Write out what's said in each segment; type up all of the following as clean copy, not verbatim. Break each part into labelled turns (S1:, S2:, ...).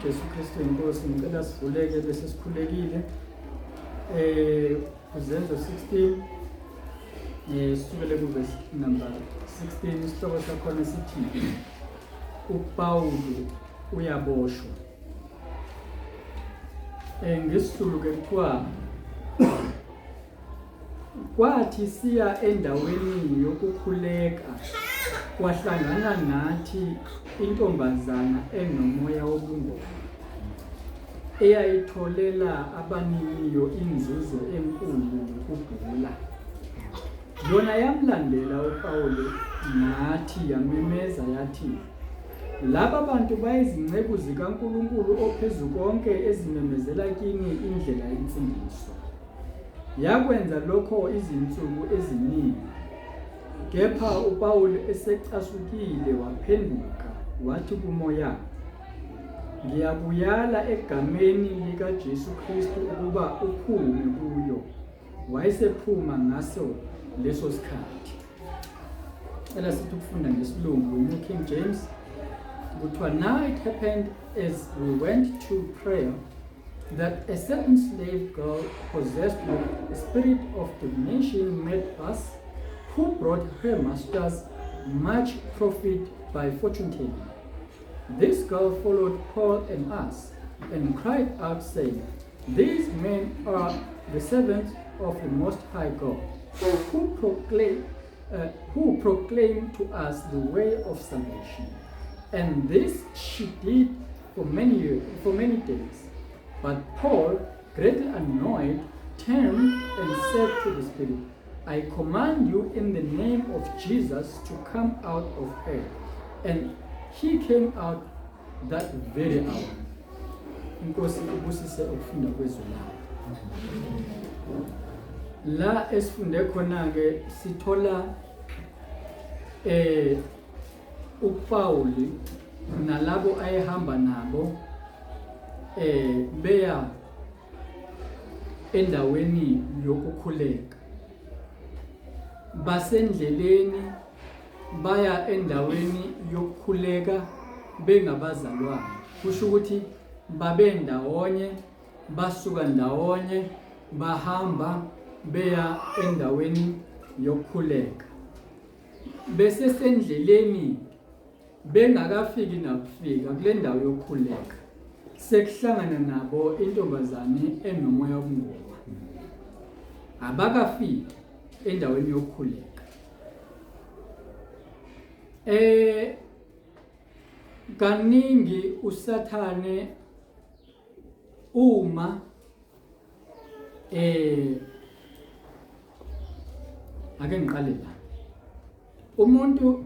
S1: Jesu Kristu inkosi ngicela sivuleke bese sikhulekile eh uzenzo 16 eh sisukele ku verse number 16 isihloko sakhona sithi uPawulu uyaboshwa eh ngesizulu ke kuthiwa Kwathi siya endaweni yokukhuleka kwahlangana nathi intombazana enomoya wobungoma eyayitholela abaniniyo inzuzo enkulu ngokubhula. Yona yamlandela uPawulu nathi yamemeza yathi, Laba bantu bayizinceku zikaNkulunkulu oPhezukonke ezimemezela kini indlela yensindiso. Yakwenza lokho izinsuku eziningi. Kepha uPawulu esecasukile waphenduka wathi kumoya, Ngiyakuyala egameni likaJesu Kristu ukuba uphume kuyo. Wayesephuma ngaso leso sikhathi. Cela sithi ukufunda ngesilungu, New King James. Kuthiwa, now it happened as we went to prayer that a certain slave girl possessed with a spirit of divination met us, who brought her masters much profit by fortune telling. This girl followed Paul and us and cried out, saying, These men are the servants of the Most High God, who proclaim, who proclaim to us the way of salvation. And this she did for many years, for many days. But Paul, greatly annoyed, turned and said to the spirit, I command you in the name of Jesus to come out of her. And he came out that very hour. Inkosi ibusise ukufunda kwezwi layo. La esifunde khona ke sithola eh uPawuli nalabo ayehamba nabo eh beya endaweni yokukhuleka basendleleni baya endaweni yokukhuleka bengabazalwane kusho ukuthi babe ndawonye basuka ndawonye bahamba beya endaweni yokukhuleka besesendleleni bengakafiki nakufika kule ndawo yokukhuleka sekuhlangana nabo intombazane enomoya wobungoma abakafiki endaweni yokukhuleka eh kaningi usathane uma eh ake ngiqale la umuntu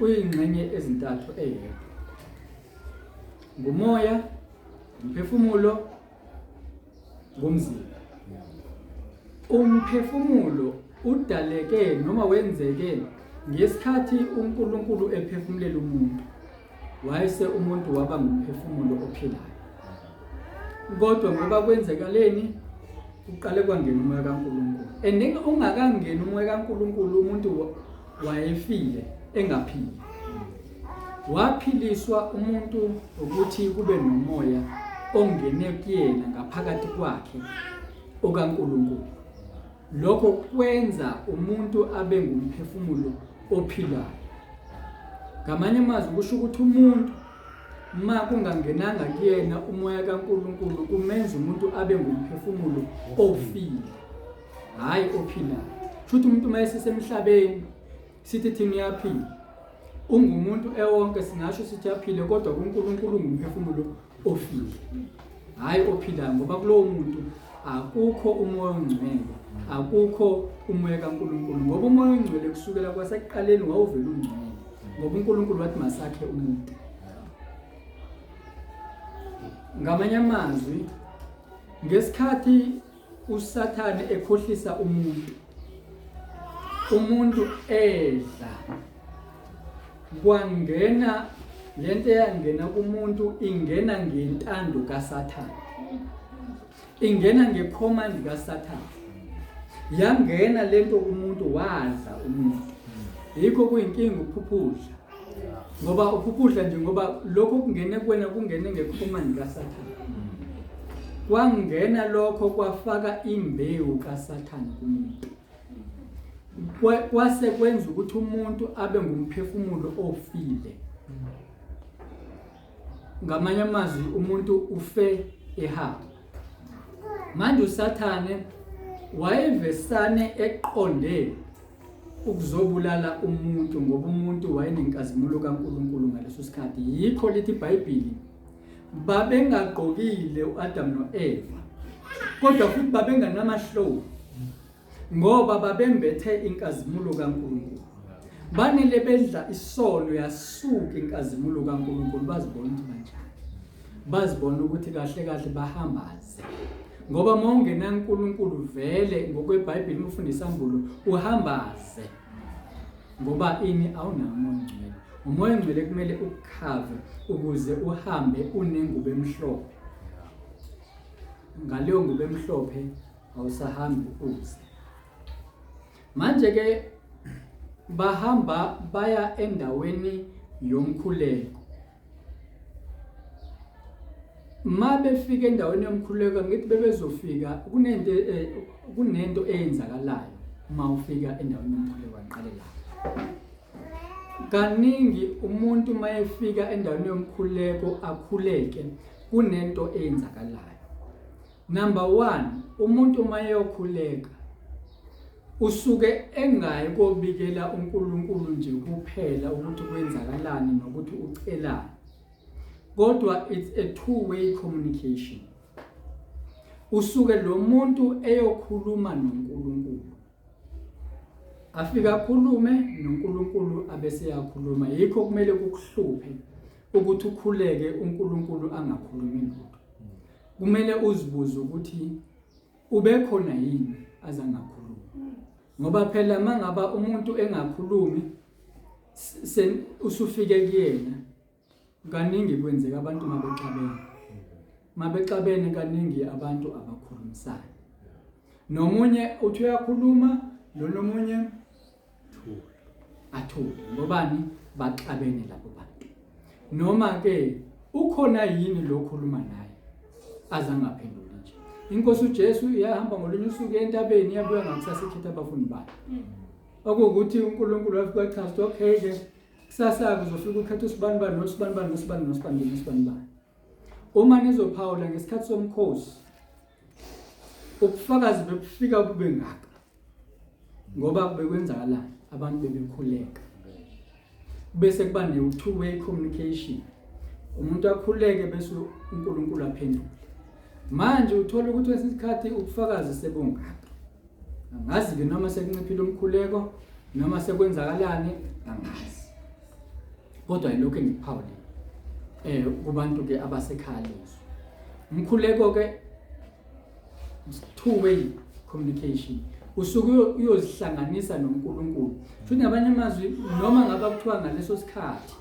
S1: uyingxenye ezintathu eyedwa ngumoya umphefumulo ngumzimba umphefumulo udaleke noma wenzeke ngesikhathi uNkulunkulu ephefumulela umuntu wayese umuntu waba ngumphefumulo ophilayo kodwa ngoba kwenzekaleni kuqale kwangena umoya kaNkulunkulu and ungakangeni umoya kaNkulunkulu umuntu wayefile engaphili waphiliswa umuntu ukuthi kube nomoya ongene kuyena ngaphakathi kwakhe okaNkulunkulu Lokho kwenza umuntu abe ngumphefumulo ophilayo. Ngamanye amazwi kusho ukuthi umuntu ma kungangenanga kuyena umoya kaNkulunkulu kumenza umuntu abe ngumphefumulo ofile, hhayi ophilayo. Shuthi umuntu uma esesemhlabeni sithi thina uyaphila, ungumuntu ewonke singasho sithi aphile, kodwa kuNkulunkulu ungumphefumulo ofile, hhayi ophilayo, ngoba kulowo muntu akukho umoya ongcwele, akukho umoya kaNkulunkulu, ngoba umoya ongcwele kusukela kwasekuqaleni wawuvela ungcwele, ngoba uNkulunkulu wathi masakhe umuntu. Ngamanye amazwi, ngesikhathi uSathane ekhohlisa umuntu, umuntu edla kwangena lento eyangena kumuntu ingena ngentando kaSathane, ingena ngecommand kaSathane. Yangena lento kumuntu, wadla umuntu. Yikho kuyinkinga ukuphuphudla, ngoba uphuphudla nje ngoba lokho kungene kuwena kungene ngecommand kaSathane. Kwangena lokho kwafaka imbewu kaSathane kumuntu, kwase kwenza ukuthi umuntu abe ngumphefumulo ofile. Ngamanye amazwi umuntu ufe ehamba. Manje uSathane wayevesane eqonde ukuzobulala umuntu, ngoba umuntu wayenenkazimulo kaNkulunkulu ngaleso sikhathi. Yikho lithi iBhayibheli babengagqokile uAdam noEva, kodwa futhi babenganamahloni ngoba babembethe inkazimulo kaNkulunkulu. Banele bedla isono yasuka inkazimulo kaNkulunkulu, bazibona ukuthi banjani, bazibona ukuthi kahle kahle bahambaze, ngoba uma ungenaNkulunkulu vele ngokweBhayibheli uma ufunda isambulo uhambaze, ngoba ini awunawo umoya ongcwele. Umoya ongcwele kumele ukukhave ukuze uhambe unengubo emhlophe. Ngaleyo ngubo emhlophe awusahambi uze. Manje ke bahamba baya endaweni yomkhuleko. Ma befika endaweni yomkhuleko, ngithi bebezofika kunento kunento eyenzakalayo uma ufika endaweni yomkhuleko. Angiqale la. Kaningi umuntu uma efika endaweni yomkhuleko akhuleke, kunento eyenzakalayo. Number 1, umuntu uma eyokhuleka usuke engayi kobikela uNkulunkulu nje kuphela ukuthi kwenzakalani nokuthi ucelani, kodwa it's a two way communication. Usuke lo muntu eyokhuluma noNkulunkulu, afike akhulume noNkulunkulu abese yakhuluma. Yikho kumele kukuhluphe ukuthi ukhuleke uNkulunkulu angakhulumi lutho. Kumele uzibuze ukuthi ubekhona yini azangakhulumi, ngoba phela mangaba umuntu engakhulumi usufike kuyena. Kaningi kwenzeka abantu mabexabene, mabexabene kaningi abantu abakhulumisani, nomunye uthi uyakhuluma lona omunye athule, ngobani baxabene labo bantu. Noma ke ukhona yini lo khuluma naye azangaphenduli nje. Inkosi uJesu iyahamba ngolunye usuku entabeni, iyabuya ngakusasa ikhetha abafundi bayo. Okuwukuthi uNkulunkulu wafika wachaza ukuthi okay ke kusasa kuzofika ukhetha usibanibani nosibanibani nosibani nosibani nosibanibani. Uma nizophawula ngesikhathi somkhosi, ubufakazi bebufika bube ngaka, ngoba bekwenzakalani, abantu bebekhuleka, bese kuba ne-two way communication, umuntu akhuleke bese uNkulunkulu aphendule. Manje uthola ukuthi kwesinye isikhathi ubufakazi sebungaka, angazi-ke noma sekunciphile umkhuleko noma sekwenzakalani, angazi, kodwa yilokhu engikuphawulile kubantu ke abasekhaya lezwi. Umkhuleko ke two way communication, usuke uyozihlanganisa noNkulunkulu. Futhi ngabanye amazwi, noma ngaba kuthiwa ngaleso sikhathi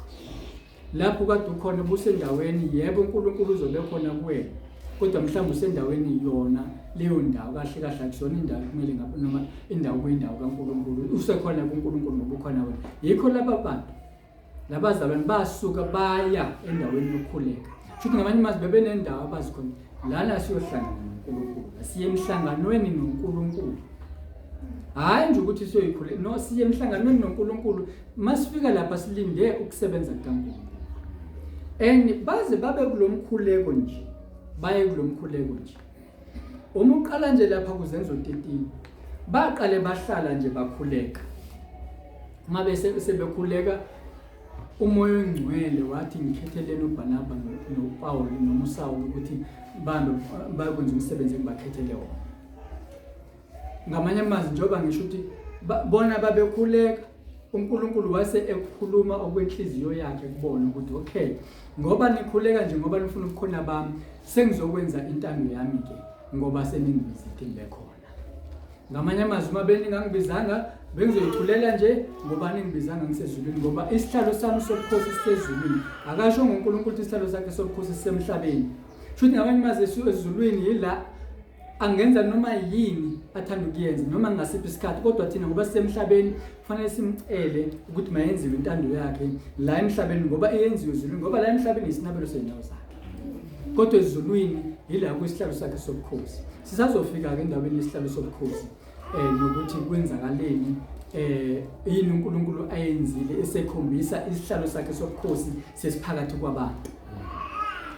S1: lapho kade ukhona ubusendaweni, yebo uNkulunkulu uzobe khona kuwena, kodwa mhlawumbe usendaweni yona leyo ndawo kahle kahle akusona indawo kumele ngabe noma indawo kuyindawo kaNkulunkulu, usekhona kuNkulunkulu ngoba ukhona wena. Yikho laba bantu labazalwane basuka baya endaweni yokukhuleka. Futhi ngamanye amazwi bebenendawo abazi khona, lana siyohlangana noNkulunkulu, siye emhlanganweni noNkulunkulu. Hhayi nje ukuthi siyoyikhule, no, siye emhlanganweni noNkulunkulu. Masifika lapha silinde ukusebenza kukaNkulunkulu. And baze babe kulomkhuleko nje, baye kulomkhuleko nje. Uma uqala nje lapha kuzenzo 13, baqale bahlala nje bakhuleka. Uma bese sebekhuleka uMoya oNgcwele wathi ngikhetheleni uBarnaba noPaul noma uSawuli ukuthi bahambe bayokwenza umsebenzi engibakhethele wona. Ngamanye amazwi njengoba ngisho ukuthi bona babekhuleka uNkulunkulu wase ekukhuluma okwenhliziyo yakhe kubona ukuthi okay ngoba nikhuleka nje ngoba nifuna ubukhona bami sengizokwenza intando yami ke ngoba seningibizile ngibe khona. Ngamanye amazwi uma beningangibizanga bengizoyithulela nje ngoba ningibizanga ngisezulwini ngoba isihlalo sami sobukhosi sisezulwini. Akasho ngoNkulunkulu ukuthi isihlalo sakhe sobukhosi sisemhlabeni. Shuthi ngamanye amazwi ezulwini yila angenza noma yini athanda ukuyenza noma ngasiphi isikhathi kodwa thina ngoba sisemhlabeni kufanele simcele ukuthi mayenziwe intando yakhe la emhlabeni ngoba eyenziwe ezulwini ngoba la emhlabeni isinabelo sezinyawo zakhe kodwa ezulwini yila kwisihlalo sakhe sobukhosi sisazofika-ke endaweni yesihlalo sobukhosi um nokuthi kwenzakaleni eh yini uNkulunkulu ayenzile esekhombisa isihlalo sakhe sobukhosi sesiphakathi kwabantu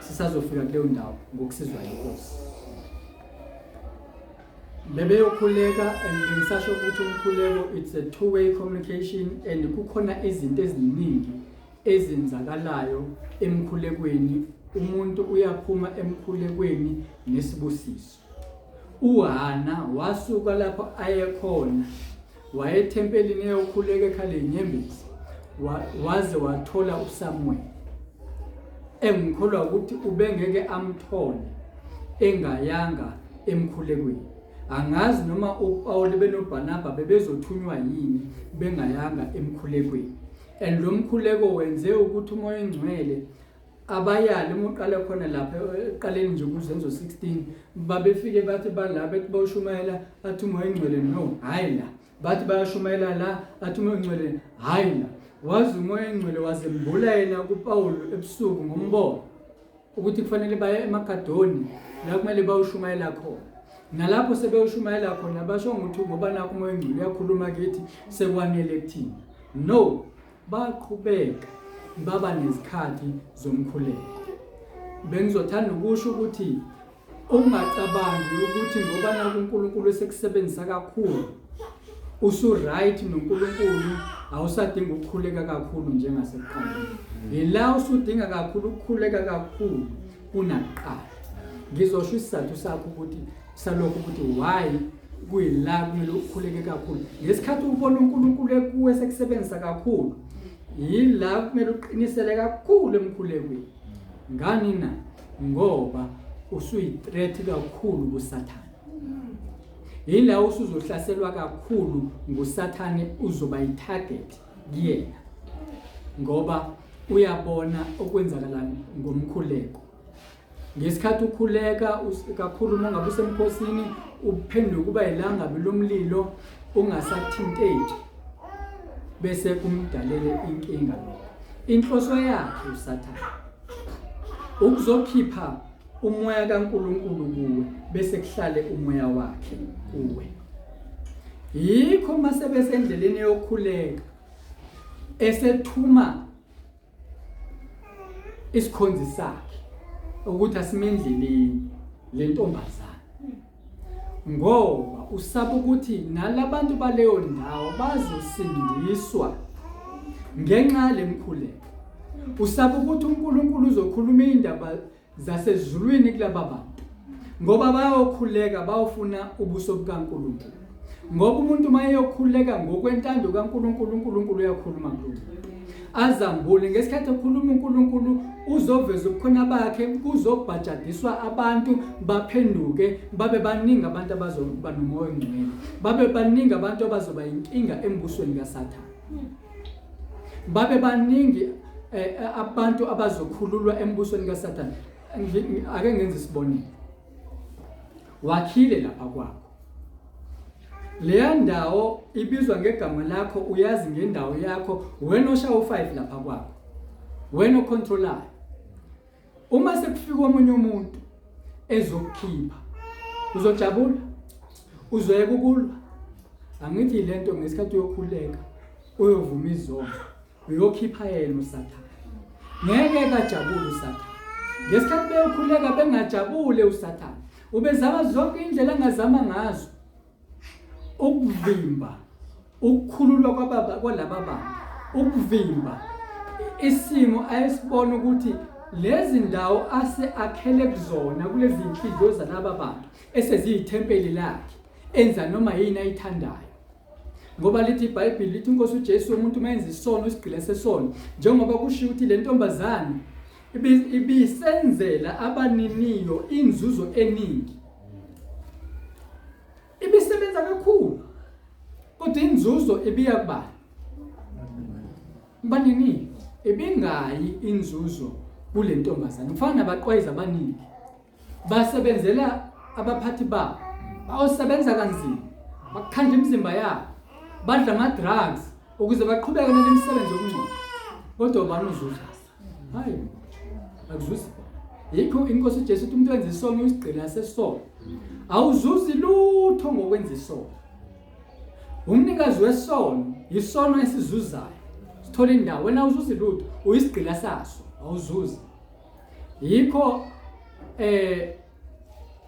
S1: sisazofika kuleyo ndawo ngokusizwa inkosi bebeyokhuleka and ngisasho ukuthi umkhuleko it's a two way communication and kukhona izinto eziningi ezenzakalayo emkhulekweni umuntu uyaphuma emkhulekweni nesibusiso uHana wasuka lapho ayekhona wayethempelini eyokhuleka ekhala inyembezi waze wathola uSamuel engikholwa ukuthi ubengeke amthole engayanga emkhulekweni angazi noma uPawuli benoBarnaba bebezothunywa yini bengayanga emkhulekweni and lo mkhuleko wenze ukuthi uMoya oNgcwele abayali uma uqala khona lapha ekuqaleni nje kuzenzo 16 babefike bathi bala bethi bawushumayela athi umoya ongcwele no hayi la bathi bayashumayela la athi umoya ongcwele hayi la wazi umoya ongcwele wazembula yena kuPawulu ebusuku ngombono ukuthi kufanele baye eMakedoni la kumele bawushumayela khona nalapho sebewushumayela khona basho ukuthi ngoba nakho umoya ongcwele uyakhuluma kithi sekwanele kuthina no Baqhubeka baba nezikhathi zomkhuleko. Bengizothanda ukusho ukuthi ungacabangi ukuthi ngoba naku uNkulunkulu esekusebenzisa kakhulu usu-right noNkulunkulu awusadingi ukukhuleka kakhulu njengasekuqaleni. Yila usudinga kakhulu ukukhuleka kakhulu kunakuqala. Ngizosho isizathu sakho ukuthi salokho ukuthi why kuyila kumele ukhuleke kakhulu ngesikhathi ubona uNkulunkulu ekuwe sekusebenzisa kakhulu yila kumele uqinisele kakhulu emkhulekweni ngani na ngoba usuyi-threat kakhulu kuSathane yila usuzohlaselwa kakhulu nguSathane uzoba yi-target kuyena ngoba uyabona okwenzakala ngomkhuleko Ngesikhathi ukhuleka kakhulu uma ngabe usemkhosini uphenduka uba ilangabi lomlilo ungasathinteki bese kumdalele inkinga lokho. Inhloso yakhe uSathane ukuzokhipha umoya kaNkulunkulu kuwe bese kuhlale umoya wakhe kuwe. Yikho mase besendleleni yokukhuleka esethuma isikhonzi sakhe ukuthi asimendleleni le ntombazane ngoba usaba ukuthi nalabantu baleyo ndawo bazosindiswa ngenxa yalemkhuleko usaba ukuthi uNkulunkulu uzokhuluma indaba zasezulwini kulaba bantu ngoba bayokhuleka bayofuna ubuso bukaNkulunkulu ngoba umuntu uma eyokhuleka ngokwentando kaNkulunkulu uNkulunkulu uyakhuluma kulo azambule ngesikhathi ekhuluma uNkulunkulu uzoveza ubukhona bakhe kuzobhajadiswa abantu baphenduke babe baningi abantu abazoba nomoya ongcwele babe baningi abantu abazoba inkinga embusweni kaSathane babe baningi eh, eh, abantu abazokhululwa embusweni kaSathane ake ngenze isibonelo wakhile lapha kwakho leya ndawo ibizwa ngegama lakho uyazi ngendawo yakho wena oshaya u5 lapha kwakho wena ocontrolayo Uma sekufika omunye umuntu ezokukhipha uzojabula uzoyeka ukulwa angithi lento ngesikhathi uyokhuleka uyovuma izono uyokhipha yena usathane Ngeke kajabule uSathane. Ngesikhathi beyokhuleka bengajabule uSathane. Ubezama zonke indlela angazama ngazo ukuvimba ukukhululwa kwababa kwalaba bantu, ukuvimba isimo ayesibona ukuthi lezi ndawo ase akhele kuzona kulezi zinhliziyo zalaba bantu eseziyithempeli lakhe enza noma yini ayithandayo. Ngoba lithi iBhayibheli lithi inkosi uJesu umuntu uma enza isono isigqila sesono njengoba kushiwo ukuthi le ntombazane ibisenzela abaniniyo inzuzo eningi ibisebenza kakhulu kodwa inzuzo ibiya kubani kubaniniyo ibingayi inzuzo kule ntombazane kufana nabaqwayizi abaningi Basebenzela abaphathi babo. Bayosebenza kanzima. Bakhanda imizimba yabo. Badla ama-drugs ukuze baqhubeke nale misebenzi yokungcola. Kodwa ubani uzuza? Hayi, akuzuzi. Yikho inkosi uJesu uthi umuntu wenza isono uyisigqila sesono. Awuzuzi lutho ngokwenza isono. Umnikazi wesono yisono esizuzayo. Sithola indawo wena awuzuzi lutho, uyisigqila saso, awuzuzi. Yikho eh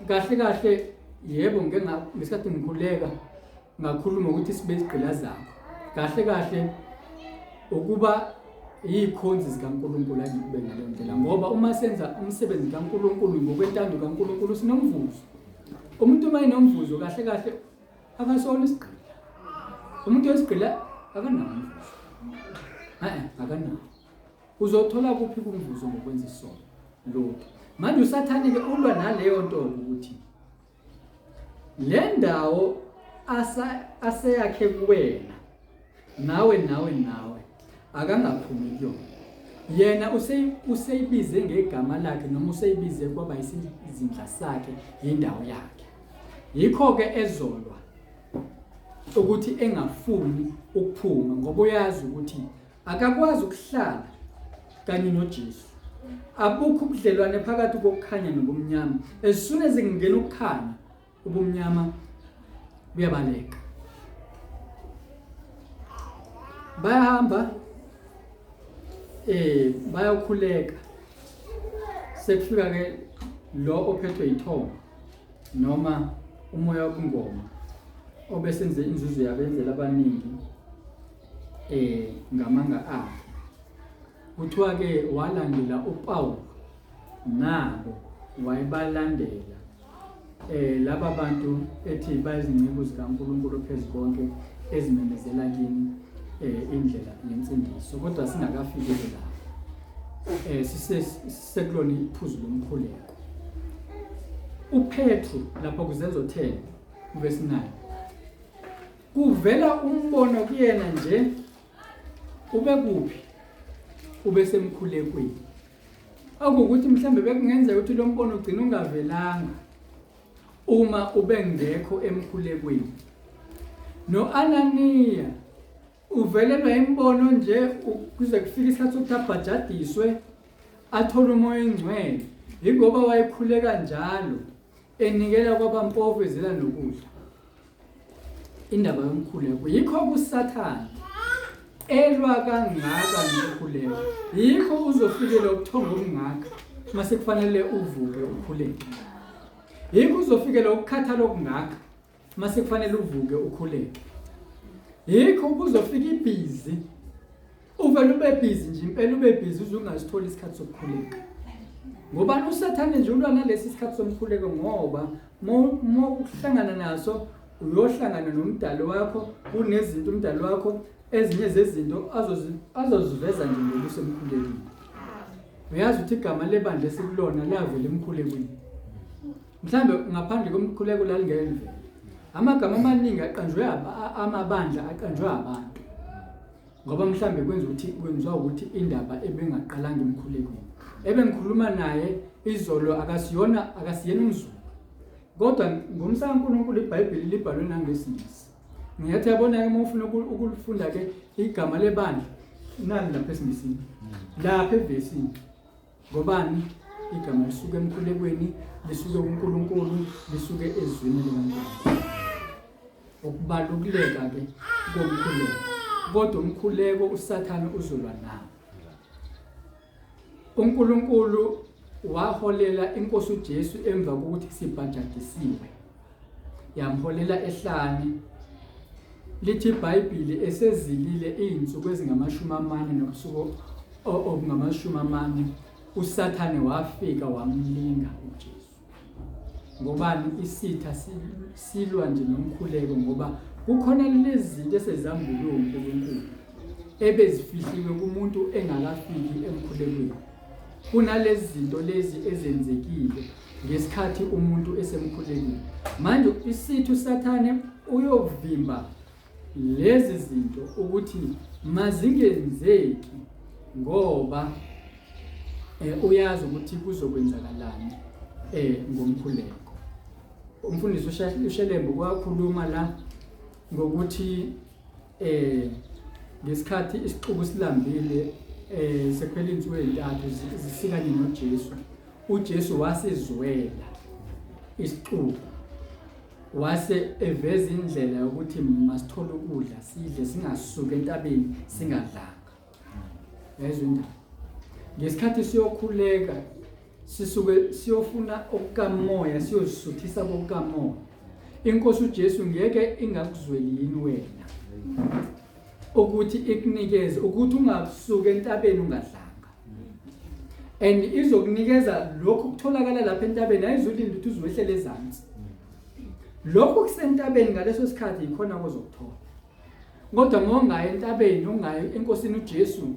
S1: kahle kahle yebo ngike ngesikhathi ngikhuleka ngakhuluma ukuthi sibe izigqila zakho. Kahle kahle ukuba yikhonzi zikaNkulunkulu angikube ngaleyo ndlela ngoba uma senza umsebenzi kaNkulunkulu ngokwentando kaNkulunkulu sinomvuzo. Umuntu uma enomvuzo kahle kahle akasona isigqila. Umuntu oyisigqila akanawo umvuzo. Eh akanawo. Uzothola kuphi kumvuzo ngokwenza isono? Lutho. Manje uSathane ke ulwa naleyo nto ukuthi le ndawo aseyakhe kuwena nawe nawe nawe akangaphumi kuyona yena useyibize ngegama lakhe noma useyibize kwaba isizindla sakhe yindawo yakhe yikho-ke ezolwa ukuthi engafuni ukuphuma ngoba uyazi ukuthi Akakwazi ukuhlala kanye noJesu. Abukho ubudlelwane phakathi kokukhanya nobumnyama. As soon as kungena ukukhanya, ubumnyama buyabaleka. Bayahamba eh bayakhuleka. Sekufika ke lo ophethwe yithongo noma umoya wobungoma obesenze inzuzo yabenzela abaningi eh ngamanga akhe kuthiwa ke walandela uPaul nabo wayebalandela eh laba bantu ethi bayizinceku zikaNkulunkulu phezukonke ezimemezela kini eh indlela yensindiso kodwa singakafiki lapho eh sisekulona iphuzu lomkhuleko uPetru lapho kuzenzo 10 verse 9 Kuvela umbono kuyena nje ubekuphi ubesemkhulekweni. Okuwukuthi mhlambe bekungenzeka ukuthi lo mbono ugcina ungavelanga uma ubengekho emkhulekweni. No-Ananiya uvelelwa imbono nje kuze kufike isikhathi sokuthi abhajadiswe athole umoya oyingcwele yingoba wayekhuleka njalo enikela kwabampofu ezila nokudla. Indaba yomkhuleko yikho kusathane elwa kangaka nomkhuleko yikho uzofikela ubuthongo obungaka mase kufanele uvuke ukhuleke yikho uzofikela ukukhathala okungaka mase kufanele uvuke ukhuleke yikho kuzofika ibhizi Uvele ube busy nje impela ube busy uze ungasitholi isikhathi sokukhuleka. Ngoba uSathane nje ulwa nalesi sikhathi somkhuleko ngoba uma uhlangana naso uyohlangana nomdali wakho kunezinto umdali wakho ezinye zezinto azoziveza nje ngoba usemkhulekweni. Uyazi ukuthi igama lebandla esikulona lavela emkhulekweni. Mhlambe ngaphandle komkhuleko lalingeke livele. Amagama amaningi aqanjwe amabandla aqanjwe abantu. Ngoba mhlambe kwenza ukuthi kwenziwa ukuthi indaba ebengaqalanga emkhulekweni. Ebengikhuluma naye izolo akasiyona akasiyena umZulu. Kodwa ngomsa kaNkulunkulu iBhayibheli libhalwe nangesiNgisi. Ngiyathi yabona ke uma ufuna ukulifunda ke igama lebandla nali lapha esiNgisini. Lapha evesini. Ngobani? Igama lisuke emkhulekweni, lisuke kuNkulunkulu, lisuke ezwini likaNkulunkulu. Ukubaluleka ke komkhuleko. Kodwa umkhuleko uSathane uzolwa nawo. uNkulunkulu waholela inkosi uJesu emva kokuthi sibhajadisiwe, yamholela ehlane. Lithi iBhayibheli esezilile izinsuku ezingamashumi amane nobusuku obungamashumi amane, uSathane wafika wamlinga uJesu. Ngobani? Isitha silwa nje nomkhuleko, ngoba kukhona lezi zinto esezambulwe uNkulunkulu ebezifihliwe kumuntu engakafiki emkhulekweni. Kunalezi zinto lezi ezenzekile ngesikhathi umuntu esemkhulekweni. Manje isitha uSathane uyovimba lezi zinto ukuthi mazingenzeki, ngoba uyazi ukuthi kuzokwenzakalani ngomkhuleko. Umfundisi uShelembo kwakhuluma la ngokuthi ngesikhathi isixuku silambile sekuphela insuku ezintathu zisikanye noJesu, uJesu wasizwela isixuku wase eveza indlela yokuthi masithole ukudla sidle, singasuki entabeni singadlanga. Yayizwa indaba. Ngesikhathi siyokhuleka sisuke siyofuna okukamoya, siyozisuthisa kokukamoya. Inkosi uJesu ngeke ingakuzweli yini wena ukuthi ikunikeze ukuthi ungasuki entabeni ungadlanga, and izokunikeza lokhu kutholakala lapha entabeni, ayizulinda ukuthi uzowehlele ezansi. Lokhu kusentabeni ngaleso sikhathi yikhona kozokuthola. Kodwa ngongayi entabeni, ungayi enkosini uJesu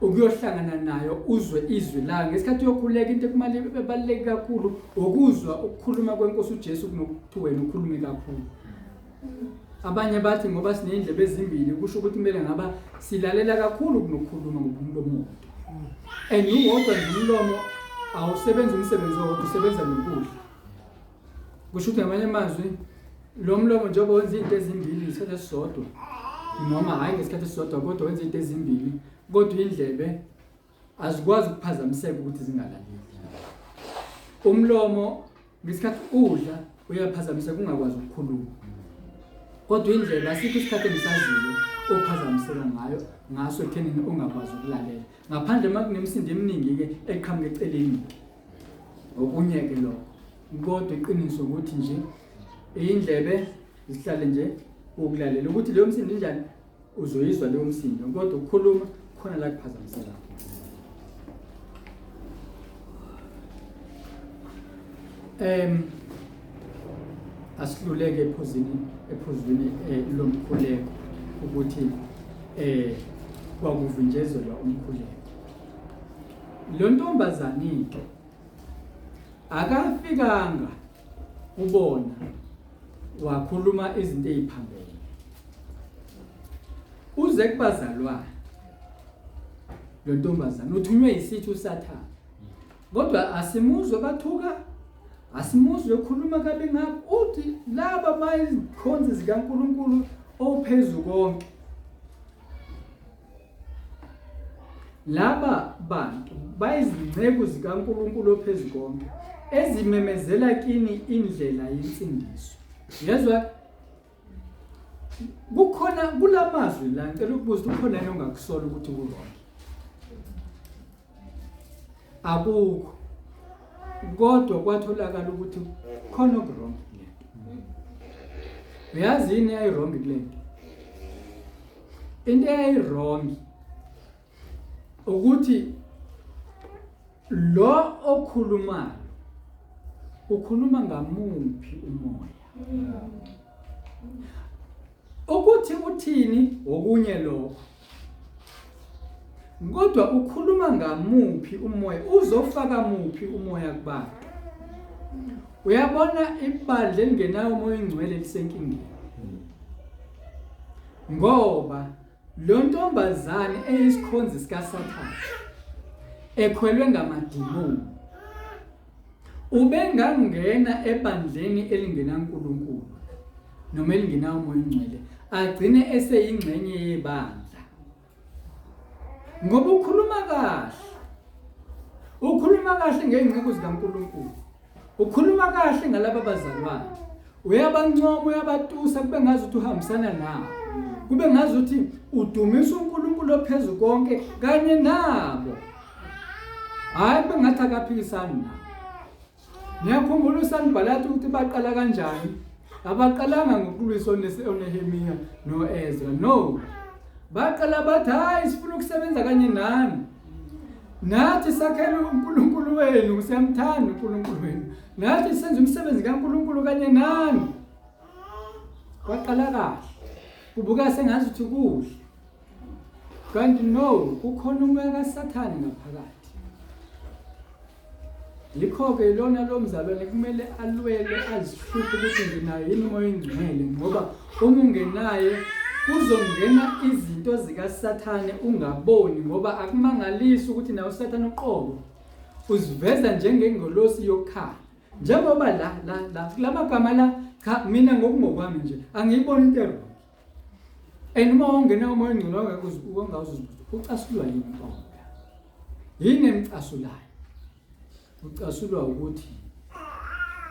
S1: ukuyohlangana nayo, uzwe izwi layo ngesikhathi uyokhuleka. Into ekumele ebaluleke kakhulu ukuzwa ukukhuluma kwenkosi uJesu kunokuthi wena ukhulume kakhulu. Abanye bathi ngoba siney'ndlebe ezimbili kusho ukuthi kumele ngaba silalela kakhulu kunokukhuluma ngomlomo wodwa. And uwodwa nje umlomo awusebenzi umsebenzi owodwa, usebenza nokudla. Kusho ukuthi ngamanye amazwi lo mlomo njengoba wenza izinto ezimbili ngesikhathi esisodwa, noma hhayi ngesikhathi esisodwa kodwa wenza izinto ezimbili, kodwa indlebe azikwazi ukuphazamiseka ukuthi zingalaleli. Umlomo ngesikhathi udla uyaphazamiseka ungakwazi ukukhuluma, kodwa indlebe asikho isikhathi engisaziyo ophazamiseka ngayo ngaso ekuthenini ungakwazi ukulalela, ngaphandle uma kunemisindo eminingi-ke eqhamuka eceleni-ke, okunye-ke lokho. Kodwa iqiniso ukuthi nje indlebe zihlale nje ukulalela, ukuthi leyo msindo injani uzoyizwa leyo msindo, kodwa ukukhuluma khona la kuphazamiseka. Asihluleke ephuzwini lomkhuleko ukuthi kwakuvinjezelwa umkhuleko. Lo ntombazane ke akafikanga kubona wakhuluma izinto eziphambene, uze kubazalwane. Lo ntombazane uthunywe yisithi uSathane, kodwa asimuzwe bathuka, asimuzwe ekhuluma kabi ngabo. Uthi laba bayizikhonzi zikaNkulunkulu ophezu konke, laba bantu bayizinceku zikaNkulunkulu ophezu konke ezimemezela kini indlela yensindiso. Yezwa, kukhona kulamazwi la, ngicela ukubuza ukuthi kukhona yini ongakusola ukuthi ku-wrong? Akukho. Kodwa kwatholakala ukuthi khona oku-wrong kule nto. Uyazi yini eyayi-wrong kule nto? Into eyayi-wrong ukuthi lo okhulumayo ukhuluma ngamuphi umoya, ukuthi uthini okunye lokho, kodwa ukhuluma ngamuphi umoya, uzofaka muphi umoya kubantu. Uyabona ibandla elingenawo umoya oyingcwele lisenkingeni, ngoba lo ntombazane eyisikhonzi sikaSathane ekhwelwe ngamadimoni ubengangena ebandleni elingenaNkulunkulu noma elingenawo umoya oyingcwele, agcine eseyingxenye yebandla, ngoba ukhuluma kahle, ukhuluma kahle ngey'nceku zikaNkulunkulu, ukhuluma kahle ngalaba bazalwane, uyabancoma, uyabatusa, kube ngazuthi uhambisana nabo, kube ngazuthi udumisa uNkulunkulu ophezu konke kanye nabo. Hhayi bengathi akaphikisani nabo. Niyakhumbula uSanibhalati ukuthi baqala kanjani? Abaqalanga ngokulwisa oNehemiya no-Ezra. No. Baqala bathi hayi sifuna ukusebenza kanye nani. Nathi sakhele uNkulunkulu wenu, siyamthanda uNkulunkulu wenu. Nathi senza umsebenzi kaNkulunkulu kanye nani. Kwaqala kahle. Kubuka sengathi ukuthi kuhle. Kanti no, kukhona umoya kaSathane ngaphakathi. Yikho-ke lona lo mzalwane kumele alwele azihluphe ukuthi nginayo yini umoya oyingcwele ngoba uma ungenaye kuzongena izinto zikaSathane ungaboni ngoba akumangalisi ukuthi nawe uSathane uqobo uziveza njengengolosi yokukhanya njengoba la la la kulamagama la cha mina ngokungokwami nje angiyiboni into erong and uma ungena umoya ongcwele ongawuzuzibuza ucasulwa yini uPawulu yini emcasulayo ucasulwa ukuthi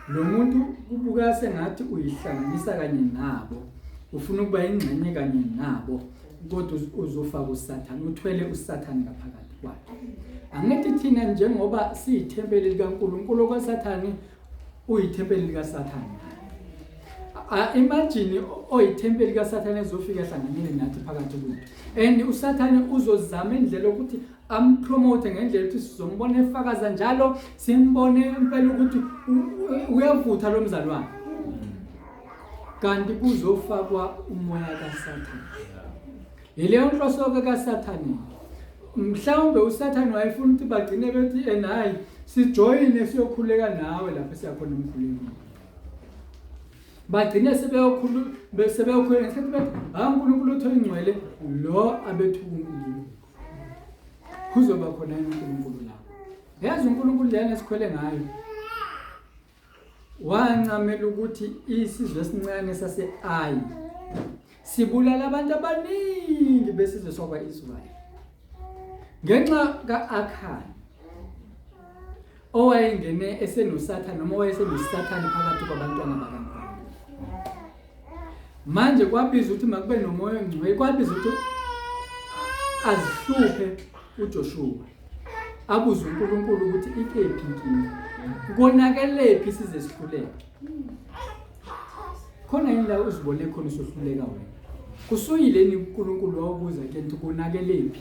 S1: lo muntu kubuka sengathi uyihlanganisa kanye nabo ufuna ukuba ingxenye kanye nabo kodwa uzofaka uSathane uthwele uSathane ngaphakathi kwakhe angithi thina njengoba siyithempeli likaNkulunkulu kwaSathane uyithempeli likaSathane imagine oyithempeli kaSathane ezofika ehlanganyele nathi phakathi kwethu and uSathane uzozama indlela yokuthi ampromote ngendlela ukuthi sizombona efakaza njalo simbone impela ukuthi uyavutha lo mzalwane kanti kuzofakwa umoya kaSathane yileyo nhloso-ke kaSathane mhlawumbe uSathane wayefuna ukuthi bagcine bethi and hayi sijoyine siyokhuleka nawe lapho siyakhona emkhulekweni bagcine sebeyokhulu sebeyokhuleka ngesikhathi bethi hayi uNkulunkulu uthi oyingcwele lo abethuka uNkulunkulu kuzoba khona yini uNkulunkulu lapho yazi uNkulunkulu lena esikhwele ngayo wancamela ukuthi isizwe esincane sase-Ayi sibulala abantu abaningi besizwe sakwa-Israyeli ngenxa ka-Akhani owayengene esenosathane noma owayesenosathane phakathi kwabantwana bakaNkulunkulu. Manje kwabiza ukuthi makube nomoya ongcwele, kwabiza ukuthi azihluphe uJoshua abuze uNkulunkulu ukuthi ikephi inkinga, konakelephi size sihluleke. Khona yini la uzibone khona usuhluleka wena? Kusuyileni uNkulunkulu wawubuza ke nto konakelephi?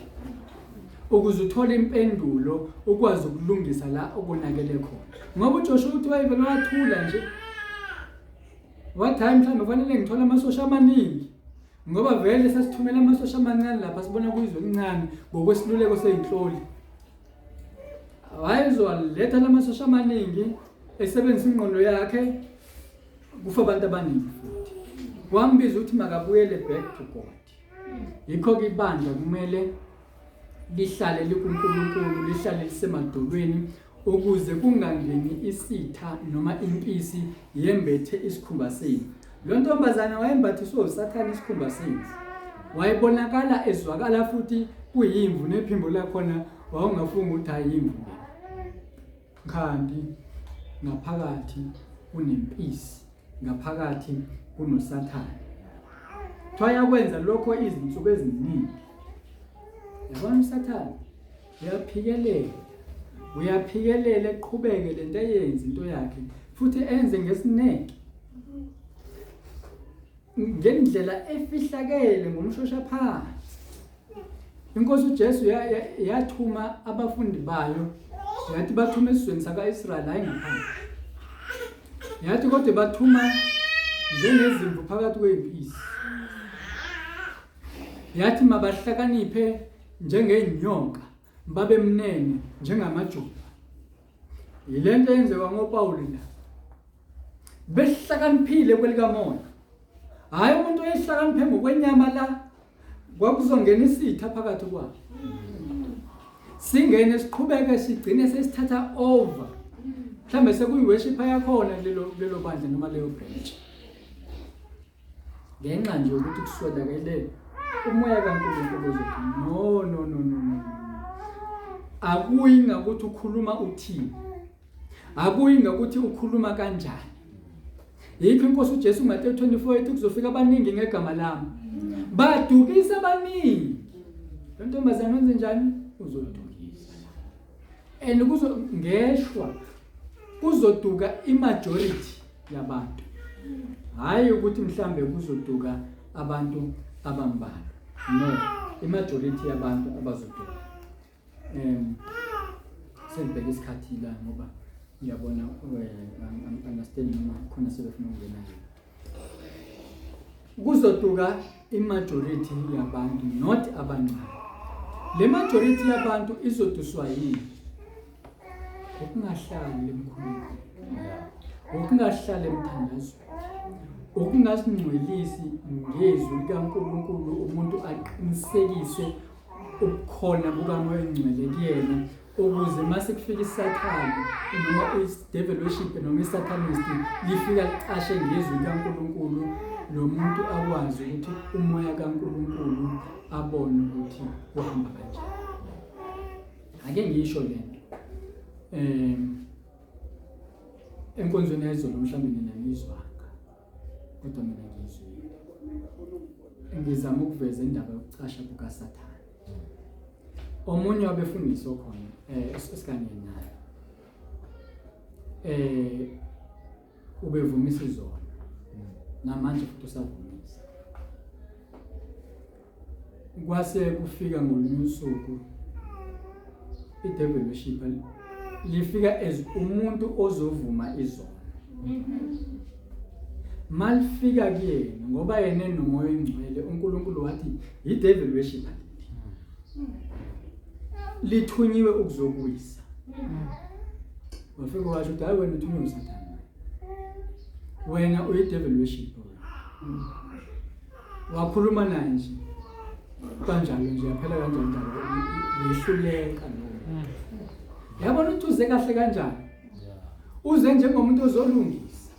S1: Ukuze uthole impendulo ukwazi ukulungisa la okonakele khona. Ngoba uJoshua uthi wayevele wathula nje. Wathi hayi mhlawumbe kufanele ngithole amasosha amaningi ngoba vele sasithumela amasosha amancane lapha sibona kuyizwe elincane ngokwesiluleko seyinhloli. Wayezowaletha lamasosha amaningi esebenzisa ingqondo yakhe kufa abantu abaningi futhi. Wambiza ukuthi makabuyele back to God. Yikho-ke ibandla kumele lihlale likuNkulunkulu, lihlale lisemadolweni ukuze kungangeni isitha noma impisi yembethe isikhumba senu. Lo ntombazane wayembathiswe uSathane isikhumba senu. Wayebonakala ezwakala futhi kuyimvu nephimbo lakhona wawungafunga ukuthi ayimvu le. Kanti ngaphakathi kunempisi, ngaphakathi kunoSathane. Kuthiwa yakwenza lokho izinsuku eziningi. Yabona uSathane uyaphikelela, uyaphikelela eqhubeke lento eyenza into yakhe futhi enze ngesineke ngendlela efihlakele ngomshosha phansi. Inkosi uJesu yathuma abafundi bayo yathi bathuma esizweni saka-Israyeli hayi ngaphandle. Yathi kodwa bathuma njengezimvu phakathi kwey'mpisi. Yathi mabahlakaniphe njengey'nyoka babe mnene njengamajuba. Yile nto eyenzeka ngoPawuli la. Behlakaniphile kwelikamoya. Hhayi umuntu oyehlakaniphe ngokwenyama la kwakuzongena isitha phakathi kwabo. Singene siqhubeke sigcine sesithatha over. Mhlambe sekuyi-worship yakhona kulelo kulelo bandla noma leyo branch. Ngenxa nje yokuthi kuswelakele umoya kaNkulunkulu ozothi no no no no no. Akuyi ngakuthi ukhuluma uthini. Akuyi ngakuthi ukhuluma kanjani. Yikho inkosi uJesu uMateyu 24 ethi kuzofika abaningi ngegama lami. Badukisa abaningi. Lo ntombazane wenze njani? Uzodukisa. And kuzo ngeshwa kuzoduka imajority yabantu. Hayi ukuthi mhlambe kuzoduka abantu abambalwa. No, imajority yabantu abazoduka. Sengibheka isikhathi la ngoba ngiyabona understand noma khona sebefuna ukungena nje. Kuzoduka imajority yabantu not abancane. Le majority yabantu izoduswa yini? Ukungahlali emkhulekweni. Ukungahlali emthandazweni. Ukungazingcwelisi ngezwi likaNkulunkulu umuntu aqinisekise ubukhona bukaMoya oNgcwele kuyena ukuze mase kufika isathane noma i-devil worship noma i-satanist lifika licashe ngezwi likaNkulunkulu lo muntu akwazi ukuthi umoya kaNkulunkulu abone ukuthi kuhamba kanjani. Ake ngisho lento enkonzweni yayizolo mhlawumbe nina niyizwanga kodwa mina ngiyizwile. Ngizama ukuveza indaba yokucasha kukaSathane. Omunye wabefundisi okhona esikanye naye ubevumisa izona namanje futhi usavumisa. Kwase kufika ngolunye usuku i-devil worship lifika as umuntu ozovuma izona. Malifika kuyena ngoba yena enomoya oyingcwele uNkulunkulu wathi i-devil worship lithunyiwe ukuzokuwisa. Wafika washo ukuthi hayi wena uthunywe uSathane. Wena uyi-devil worship. Wakhuluma naye nje kanjalo nje yaphela kanjalo indaba wehluleka lo. Yabona ukuthi uze kahle kanjani? Uze njengomuntu ozolungisa.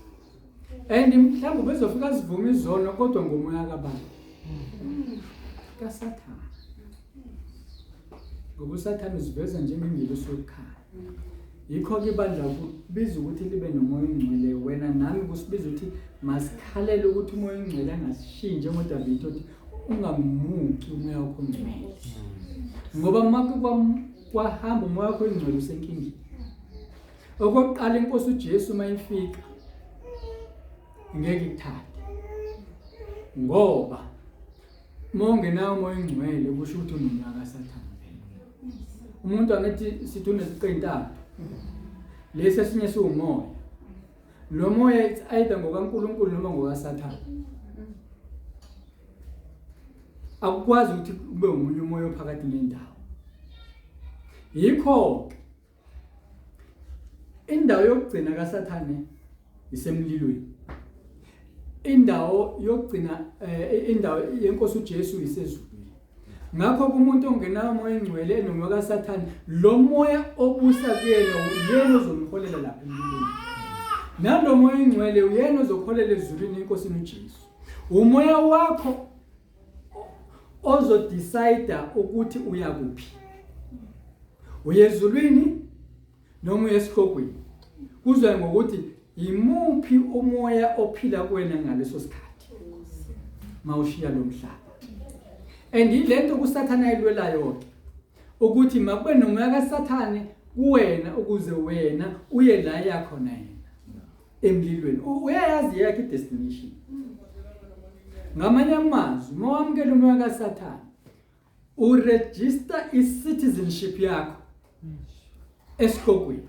S1: And mhlawumbe ubezofika sivume izono kodwa ngomoya kabani? KaSathane. Ngoba uSathane uziveza njengengelosi yokukhanya. Yikho-ke ibandla kubiza ukuthi libe nomoya ongcwele. Wena nami kusibiza ukuthi masikhalele ukuthi umoya ongcwele angasishiyi njengoDavide othi ungamuki umoya wakho ongcwele. Ngoba uma kwahamba umoya wakho ongcwele usenkingeni. Okokuqala inkosi uJesu uma ifika ngeke ikuthathe. Ngoba uma ungenawo umoya ongcwele kusho ukuthi unomoya kaSathane phela. Umuntu angithi sithi uneziqintathu. Lesi esinye siwumoya. Lo moya it's either ngokaNkulunkulu noma ngokaSathane. Akukwazi ukuthi kube umunye umoya ophakathi nendawo. Yikho indawo yokugcina kaSathane isemlilweni. Indawo yokugcina indawo yenkosi uJesu isezulwini. Ngakho kumuntu ongenawo umoya ongcwele enomoya kaSathane, lo moya obusa kuyena uyena ozomholela lapha emlilweni. Nalo moya ongcwele uyena ozokuholela ezulwini enkosini uJesu. Umoya wakho ozodecide ukuthi uya kuphi. Uye ezulwini noma uye esihogweni. Kuzwa ngokuthi imuphi umoya ophila kuwena ngaleso sikhathi mawushiya lo mhlaba. And ilento kuSathane ayilwelayo ke ukuthi makube nomoya kaSathane kuwena ukuze wena uye la yakhona yena emlilweni. Uyayazi yakhe idestination. Ngamanye amazwi uma wamukela umoya kaSathane uregister i-citizenship yakho esihogweni.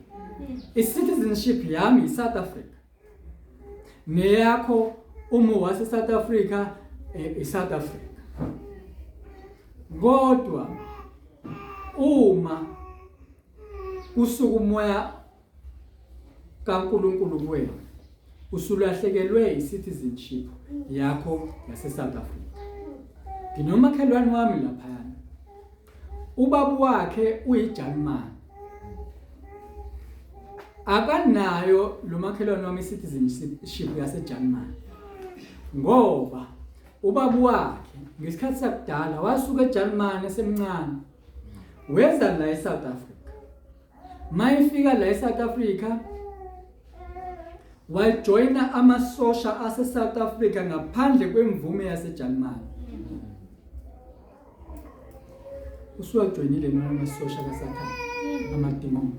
S1: I-citizenship yami i-South Africa. Neyakho uma wase South Africa i-South Africa. Kodwa uma kusuka umoya kaNkulunkulu kuwena usulahlekelwe i-citizenship yakho yase-South Africa. Nginomakhelwane wami laphayana. Ubaba wakhe uyiJalimane. Akanayo lo makhelwane wami i-citizenship yaseJalimane. Ngoba ubaba wakhe ngesikhathi sakudala wasuka eJalimane esemncane weza la eSouth Africa. Mayifika la eSouth Africa wajoyina amasosha ase-South Africa ngaphandle kwemvume yaseJalimane. Usuwajoyinile noma amasosha kaSathane. Amadimoni.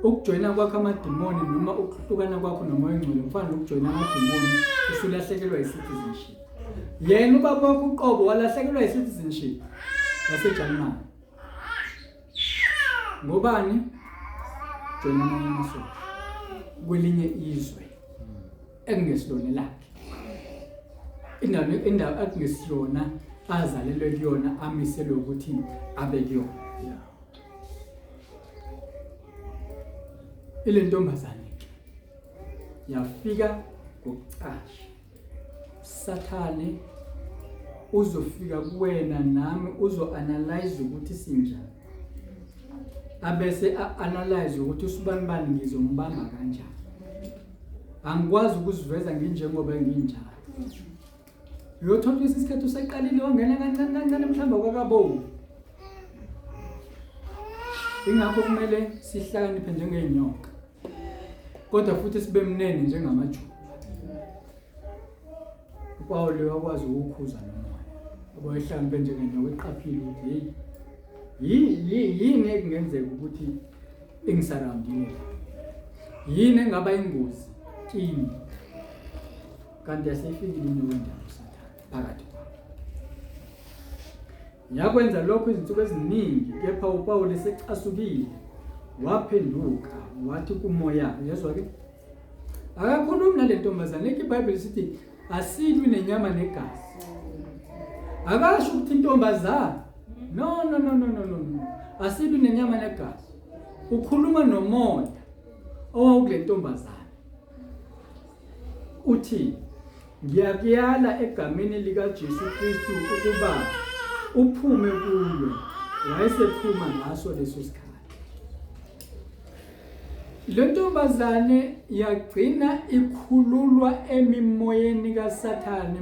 S1: Ukujoyina kwakho amadimoni noma ukuhlukana kwakho nomoya ongcwele kufana nokujoyina amadimoni, usulahlekelwa yi-citizenship. Yena ubaba wakho uqobo walahlekelwa yi-citizenship yaseJalimane. Ngobani? Joyina amanye amasosha kwelinye izwe ekungesilona lakhe. Indawo indawo ekungesiyona azalelwe kuyona amiselwe ukuthi abe kuyona. Ile ntombazane ke yafika ngokucasha. Sathane uzofika kuwena nami uzo-analyze ukuthi sinjani, abese a-analyze ukuthi usibani bani ngizombamba kanjani. Angikwazi ukuziveza nginjengoba nginjalo. Uyothola ukuthi isikhathi useqalile wangena kancane kancane mhlawumbe kwakabovu. Ingakho kumele sihlakaniphe njengey'nyoka, kodwa futhi sibe mnene njengamajuba. UPawulu wakwazi ukuwukhuza lo moya, ngoba wayehlakaniphe njengenyoka, eqaphile ukuthi heyi, yini ekungenzeka ukuthi ingisarawundile la, yini engaba ingozi kimi, kanti yaseyifikile inyoka endala uSathane phakathi kwabo. Yakwenza lokho izinsuku eziningi, kepha uPawulu esecasukile waphenduka wathi kumoya, uyezwa ke? Akakhulumi nale ntombazane, ithi iBhayibheli sithi asilwi nenyama negazi. Akasho ukuthi intombazane. No, no, no, no, no, no. Asilwi nenyama negazi. Ukhuluma nomoya owawukule ntombazane. Uthi Ngiyakuyala egameni likaJesu Kristu ukuba uphume kuyo. Wayesephuma ngaso leso sikhathi. Le ntombazane yagcina ikhululwa emimoyeni kaSathane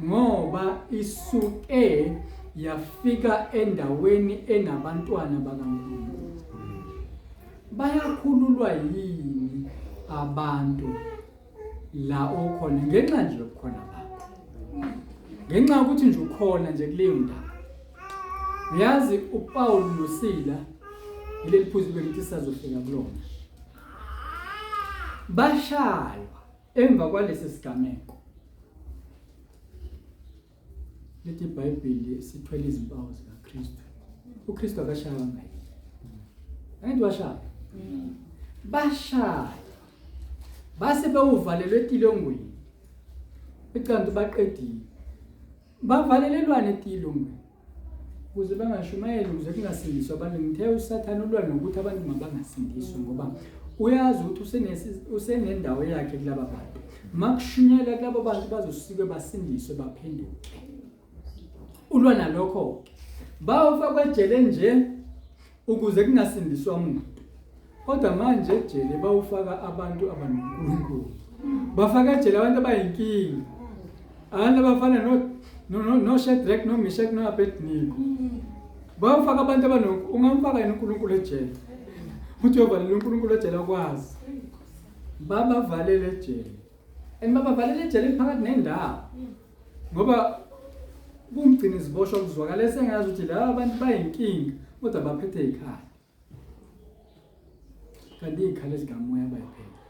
S1: ngoba isuke yafika endaweni enabantwana bakaNkulunkulu. Bayakhululwa yini abantu la okhona ngenxa nje yobukhona bakho, ngenxa yokuthi nje ukhona nje kuleyo ndawo? Uyazi uPaul noSila, ileli phuzu bengithi sisazofika kulona, bashaywa emva kwalesi sigameko. Lithi iBhayibheli sithwele izimpawu zikaKristu. UKristu akashaywanga yini? Angithi washaya. Bashaya. Base bewuvalelwe etilongweni. Icanti baqedile. Bavalelelwane etilongweni. Ukuze bangashumayeli, ukuze kungasindiswa abantu. Ngithe uSathane ulwa nokuthi abantu mabangasindiswa ngoba uyazi ukuthi usenendawo yakhe kulaba bantu. Makushunyelwa kulabo bantu bazosuke basindiswe baphenduke. Ulwa nalokho-ke. Bawufakwa ejele nje ukuze kungasindiswa muntu. Kodwa manje ejele bawufaka abantu abanoNkulunkulu. Bafaka ejele abantu abayinkinga. Abantu abafana no no no Shadrach no Meshach no Abednego. Bawufaka abantu abano ungamfaka yini uNkulunkulu ejele? Uthi uyovalela uNkulunkulu ejele akwazi. Babavalele ejele. And babavalele ejele phakathi nendawo. Ngoba kumgcina iziboshwa kuzwakala esengazi ukuthi laba bantu bayinkinga kodwa baphethe ikhaya. Kanti iy'khala ezikamoya bayiphethe.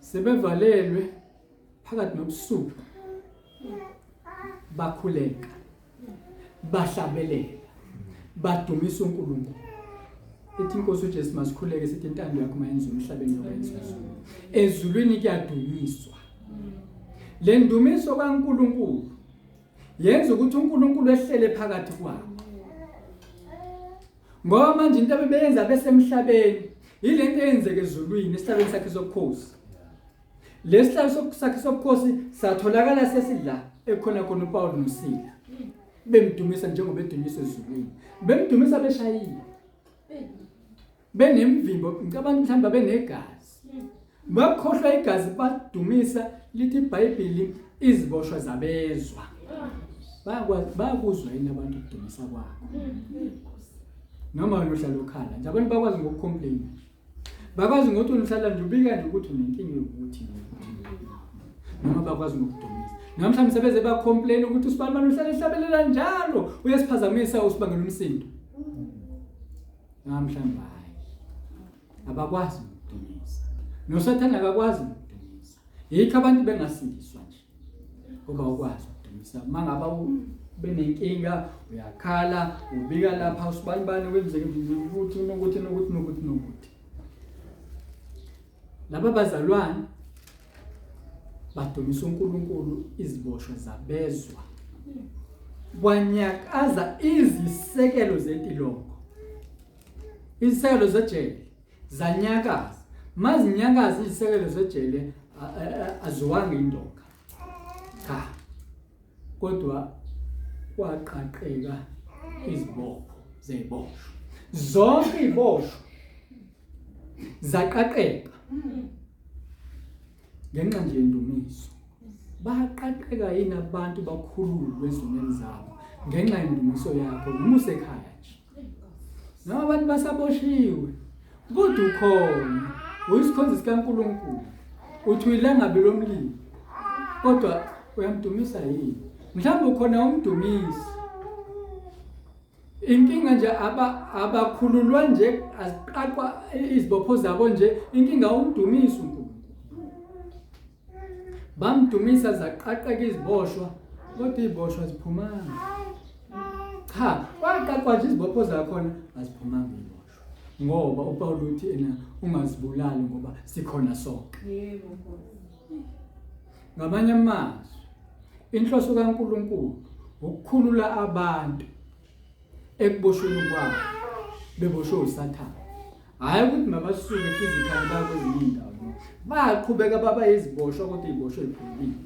S1: Sebevalelwe phakathi nobusuku bakhuleka, bahlabelela, badumisa uNkulunkulu. Ithi inkosi uJesu masikhuleke sithi intando yakho mayenziwe emhlabeni njengoba yenziwa ezulwini. Ezulwini kuyadunyiswa. Le ndumiso kaNkulunkulu yenza ukuthi uNkulunkulu ehlele phakathi kwabo. Ngoba manje into abebeyenza besemhlabeni yilento eyenzeka ezulwini esihlalweni sakhe sobukhosi. Lesihlalo sakhe sobukhosi satholakala sesidla ekhona khona uPaul noSila. Bemdumisa njengoba edunyiswa ezulwini. Bemdumisa beshayile. Benemvimbo, ngicabanga mhlawumbe benegazi. Bakhohlwa igazi badumisa lithi iBhayibheli iziboshwa zabezwa. Bayakwazi bayakuzwa yini abantu ukudumisa kwakho? Noma wena uhlala ukhala nje abantu bakwazi ngokucomplain. Bakwazi ngokuthi uhlala nje ubika nje ukuthi unenkinga yokuthi. noma bakwazi nokudumisa. Noma mhlawumbe sebeze ba-complain ukuthi usibanibani uhlale ehlabelela njalo, uyasiphazamisa usibangela umsindo. Noma mhlawumbe hhayi, abakwazi nokudumisa. NoSathane akakwazi nokudumisa. Yikho abantu bengasindiswa nje. Ngoba ukwazi ukudumisa. Uma ngaba benenkinga uyakhala, ubika lapha usibanibani wenzeke ukuthi nokuthi nokuthi nokuthi nokuthi. Laba bazalwane badumisa uNkulunkulu iziboshwa zabezwa. Kwanyakaza izisekelo zetilongo. Izisekelo zejele zanyakaza. Mazinyakaza izisekelo zejele aziwanga indoka. Cha. Kodwa kwaqaqeka izibopho zeziboshwa. Zonke iziboshwa zaqaqeka ngenxa nje yendumiso. Baqaqeka yini abantu bakhululwe ezonweni zabo ngenxa yendumiso yakho noma usekhaya nje? Noma abantu basaboshiwe kodwa ukhona uyisikhonzi sikaNkulunkulu uthi uyilangabi lomlilo kodwa uyamdumisa yini? Mhlawumbe ukhona umdumisi inkinga nje aba abakhululwa nje aziqaqwa izibopho zabo nje inkinga umdumisi uNkulunkulu bamdumisa zaqaqeka iziboshwa kodwa iziboshwa ziphumanga cha kwaqaqwa nje izibopho zakhona aziphumanga iziboshwa ngoba uPawulu uthi ena ungazibulali ngoba sikhona sonke yebo ngamanye amazwi Inhloso kaNkulunkulu ukukhulula abantu ekuboshweni kwabo beboshwe uSathane. Hhayi ukuthi mabasuke physically baya kwezinye iy'ndawo. No. Baqhubeka baba yiziboshwa kodwa iy'boshwa ey'phumile.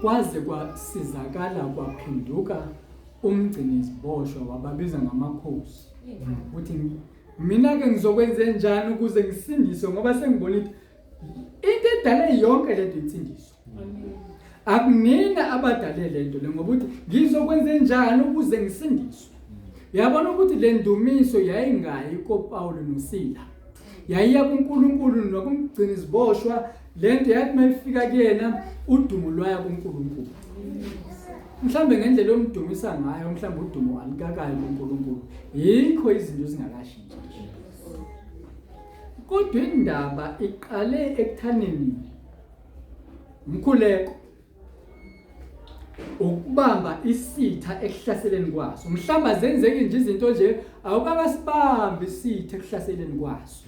S1: Kwaze kwasizakala kwaphenduka umgcini iziboshwa wababiza ngamakhosi ukuthi mina-ke ngizokwenze njani ukuze ngisindiswe ngoba sengibona ukuthi Into edale yonke lento insindiso. Akunina abadale lento le ngoba uthi ngizokwenze njani ukuze ngisindiswe. Uyabona ukuthi le ndumiso yayingayi koPawulu noSila. Yayiya kuNkulunkulu nokumgcina iziboshwa lento yathi mayifika kuyena udumo lwaya kuNkulunkulu. Mhlambe ngendlela omdumisa ngayo mhlambe udumo alikakayi kuNkulunkulu. Yikho izinto zingakashintshi. Kodwa indaba iqale ekuthaneni umkhuleko ukubamba isitha ekuhlaseleni kwaso. Mhlamba zenzeke nje izinto nje awukakasibambi isitha ekuhlaseleni kwaso.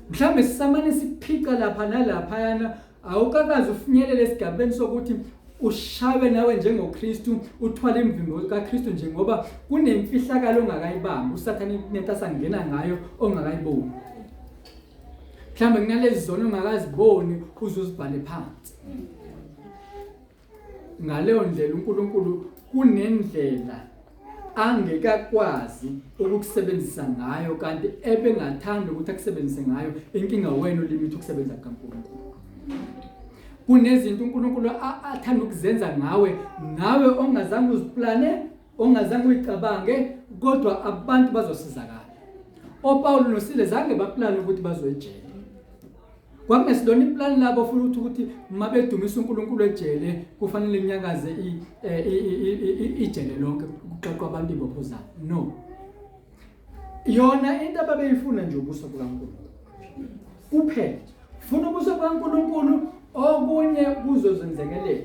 S1: Mhlawumbe sisamane siphica lapha nalaphayana awukakaze ufinyelele esigabeni sokuthi ushawe nawe njengoKristu uthwale imvimbo kaKristu nje ngoba kunemfihlakalo ongakayibambi uSathane kunento asangena ngayo ongakayiboni. Mhlawumbe kunalezi zono ongakaziboni uzuzibhale phansi. Ngaleyo ndlela uNkulunkulu kunendlela angekakwazi ukukusebenzisa ngayo kanti ebengathanda ukuthi akusebenzise ngayo inkinga wena ulimit ukusebenza kukaNkulunkulu. Kunezinto uNkulunkulu athanda ukuzenza ngawe nawe ongazange uziplane ongazange uyicabange kodwa abantu bazosizakala. OPawulu noSile zange baplane ukuthi bazoyejele. Kwakungesilona iplani labo futhi ukuthi uma bedumisa uNkulunkulu ejele kufanele kunyakaze eh, ijele lonke kuqaqwa abantu ibopho zabo. No. Yona into ababeyifuna nje ubuso bukaNkulunkulu. Kuphela. Funa ubuso bukaNkulunkulu okunye kuzozenzekelela.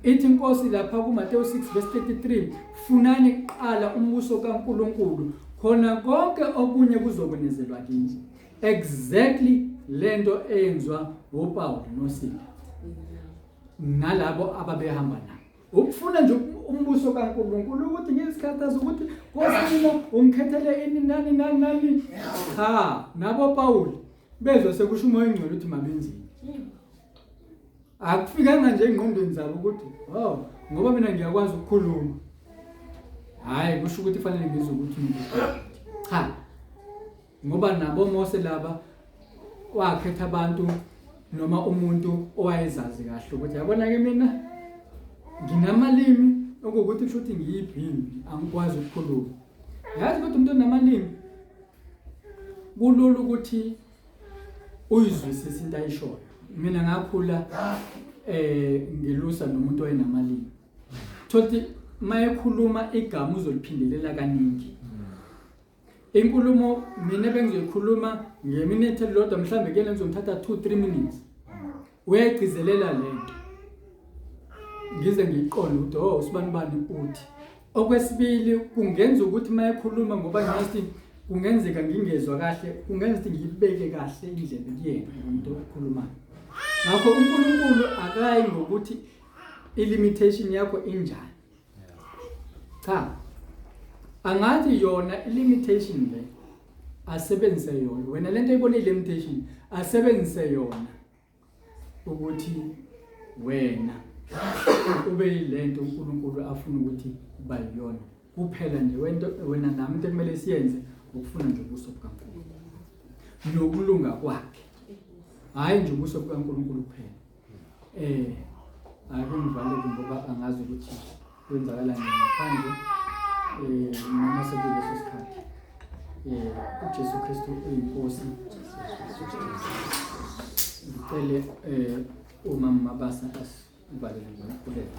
S1: Ithi inkosi lapha kuMateyu 6 verse 33, funani kuqala umbuso kaNkulunkulu khona konke okunye kuzokwenezelwa kini. Exactly lento eyenziwa uPaul noSila nalabo ababehamba nabo. Ukufuna nje umbuso kaNkulunkulu ukuthi ngizikhathaza ukuthi Nkosi mina ungikhethele ini nani nani nani. Cha, nabo Paul bezwa sekusho umoya ongcwele ukuthi mabenzini. Akufikanga nje engqondweni zabo ukuthi oh ngoba mina ngiyakwazi ukukhuluma. Hayi kusho ukuthi fanele ngizwe ukuthi cha ngoba nabo Mose laba wakhetha abantu noma umuntu owayezazi kahle ukuthi yabona ke mina nginamalimi okuwukuthi kusho ukuthi ngiyibhimbi angikwazi ukukhuluma. Yazi ukuthi umuntu onamalimi kulula ukuthi Uyizwisise into ayishoyo. Mina ngakhula ngilusa nomuntu oyenamalimi. Thothi mayekhuluma igama uzoliphindelela kaningi. Inkulumo mina bengizoyikhuluma ngeminute elilodwa mhlambe kuyena ngizomthatha 2 3 minutes. Uyayigcizelela lento. Ngize ngiyiqonde ukuthi oh usibani bani uthi. Okwesibili kungenza ukuthi mayekhuluma ngoba ngiyazi kungenzeka ngingezwa kahle, kungenza ukuthi ngiyibeke kahle indlebe kuyena umuntu okhulumayo. Ngakho uNkulunkulu akayi ngokuthi i-limitation yakho injani. Cha. Angathi yona i-limitation le asebenzise yona. Wena lento oyibona i-limitation asebenzise yona ukuthi wena ube yilento uNkulunkulu afuna ukuthi uba yiyona. Kuphela nje wento wena nami into ekumele siyenze ukufuna nje ubuso bukaNkulunkulu nokulunga kwakhe. Hayi nje ubuso bukaNkulunkulu kuphela. Ake ngivaleke ngoba angazi ukuthi kwenzakalani ngaphandle noma sekuleso sikhathi. uJesu Kristu uyinkosi. Ngicele umama Mabasa asivalele ngomkhuleko.